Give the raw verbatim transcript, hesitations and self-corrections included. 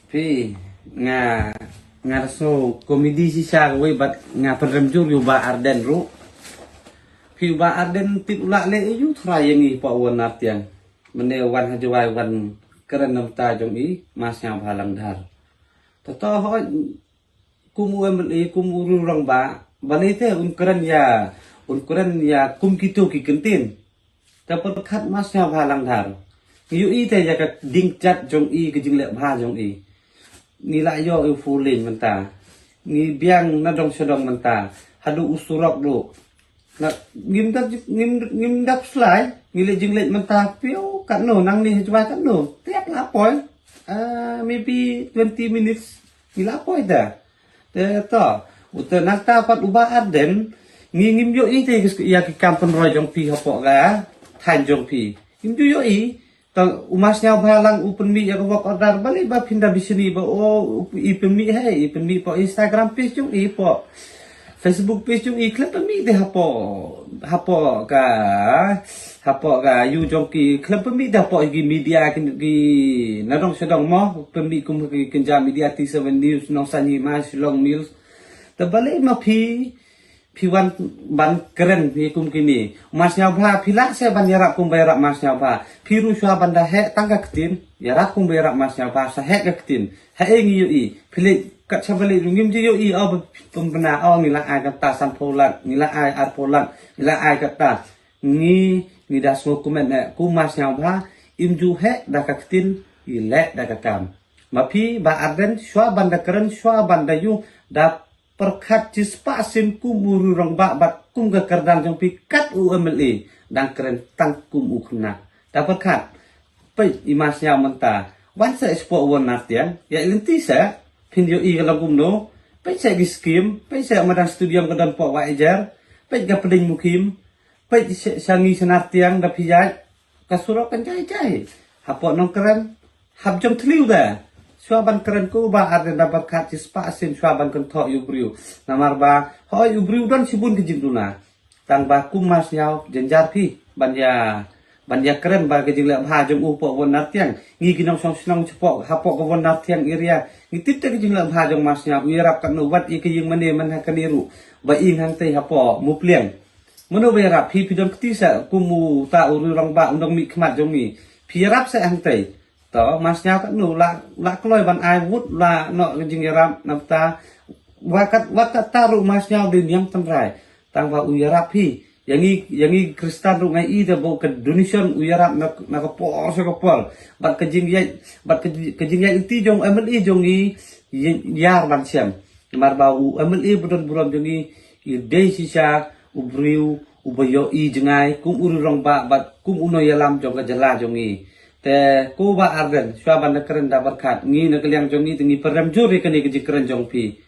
Phi, nga, nga sngew komedi shisha kawei bad nga pynrem jur ïa u Bah Ardent ruh. Phi, u Bah Ardent tip u lah leh ïa u trai ïa ngi pok won nar tiang. Mynne wan ha Jowai wan kren namar ta jong i, Mass Sniawbhalang Dhar. Tato hoi, kum u MLA, kum u rurang ba, balei te un kren ïa, un kren ïa kum kito ki kyntien. Te pyrkhat Mass Sniawbhalang Dhar. Ngi ïohi te ïa ka ding jat jong i, ka jingleh bha jong i. Ngi la ïoh i four lane mynta. Ngi biang na dong sha dong mynta. Haduh u surok duh. Na, ngim da, ngim, ngim da slai. Ngi leh jingleh mynta pio katno, nangne ha Jowai katno. Te la poi. Ah, maybe twenty minutes. Ngi la poi da. Te to, u te nangta pat u Bah Ardent, ngi ngim ïohi te ïa ki kam pynroi jong phi hapoh ka thaiñ jong phi. Ngim ju ïohi, to u Mass Sniawbhalang u pynmih ïa ka work order, balei ba phin da bishni ba o i pynmih, hei, i pynmih poh Instagram page jong i, poh Facebook page jong i, khlem pynmih te hapoh, hapoh ka, hapoh ka ïu jong ki, khlem pynmih te hapoh ki media ki, ki na dong sha dong mo, pynmih kum ki kynja media T seven News, Nongsan Hima, Shillong News. Te balei ma phi, phi wan ban kren phi kum kine. Mass Sniawbha, phi lah se ban ïarap kum ba ïarap Mass Sniawbha. Phi ruh shuwa ban da heh tang ka ktien, ïarap kum ba ïarap Mass Sniawbha, sa heh ka ktien. Heh, ngi ïohi. Phi leh kat sha balei ruh ngim ju ïohi, o, pynbna, o, ngi la ai kata sanphew lak, ngi la ai arphew lak, ngi la ai kata. Ngi, ngi da sngew kumne, kum Mass Sniawbha, im ju heh da ka ktien, i leh da ka kam. Ma phi, Bah Ardent, shuwa ban da kren, shuwa ban da ïu, da pyrkhat shispah sien kum u rurang ba bad kum ka kyrdan jong phi kat u MLA, dang kren tang kum u khynnah. Da pyrkhat, peit i Mass Sniaw mynta, wan seh shapoh won nar tiang, ïa lynti seh, phin ïohi ka long kumno, peit seh ki skim, peit seh madan stadium ka don poh Wahiajer, peit ka pdeng Mukhim, peit seh sha ngi sha nar tiang da phi ïaid, ka surok kan jai jai. Hapoh Nongkrem, hap jong thliew da. Shuwa ban kren ko Bah Ardent da pyrkhat shispah sien shuwa ban kynthoh ïa u briew. Namar ba, hoi u briew don shibun ki jingduna. Tang ba kum Mass Sniaw jynjar phi, ban ïa, ban ïa kren ba ka jingleh bha jong u poh won nar tiang. Ngi ki nongshong shnong shapoh, hapoh ka won nar tiang area. Ngi tip te ka jingleh bha jong Mass Sniaw, u ïarap katno wat ïa ka ïing mane man ha kane ruh. Ba ïing hangtei hapoh Mupliang. Mano ba ïarap phi, phi don kti seh kum uta u rurang ba u nongmihkhmat jong ngi. Phi ïarap seh hangtei. To, Mass Sniaw katno la, la kloi ban ai wut la noh ka jingïarap namar ta. Wat kat, wat katta ruh Mass Sniaw dei niam tynrai. Tang ba u ïarap phi. Ïa ngi, ïa ngi Khristan ruh nga i da ba ka donation u ïarap na, na ka por sha ka por. Bad ka jingïaid, bad ka ji-, ka jingïaid lynti jong u MLA jong ngi, ïa, ïar ban shem. Namar ba u MLA ba don burom jong ngi, i dei shisha u briew uba ïohi jngai kum u rurang ba bad kum u nongïalam jong ka jylla jong ngi. Te ko Bah Ardent, shuwa ban da kren da pyrkhat, ngi na ka liang jong ngi te ngi pyrem jur ïa kane ka jingkren jong phi.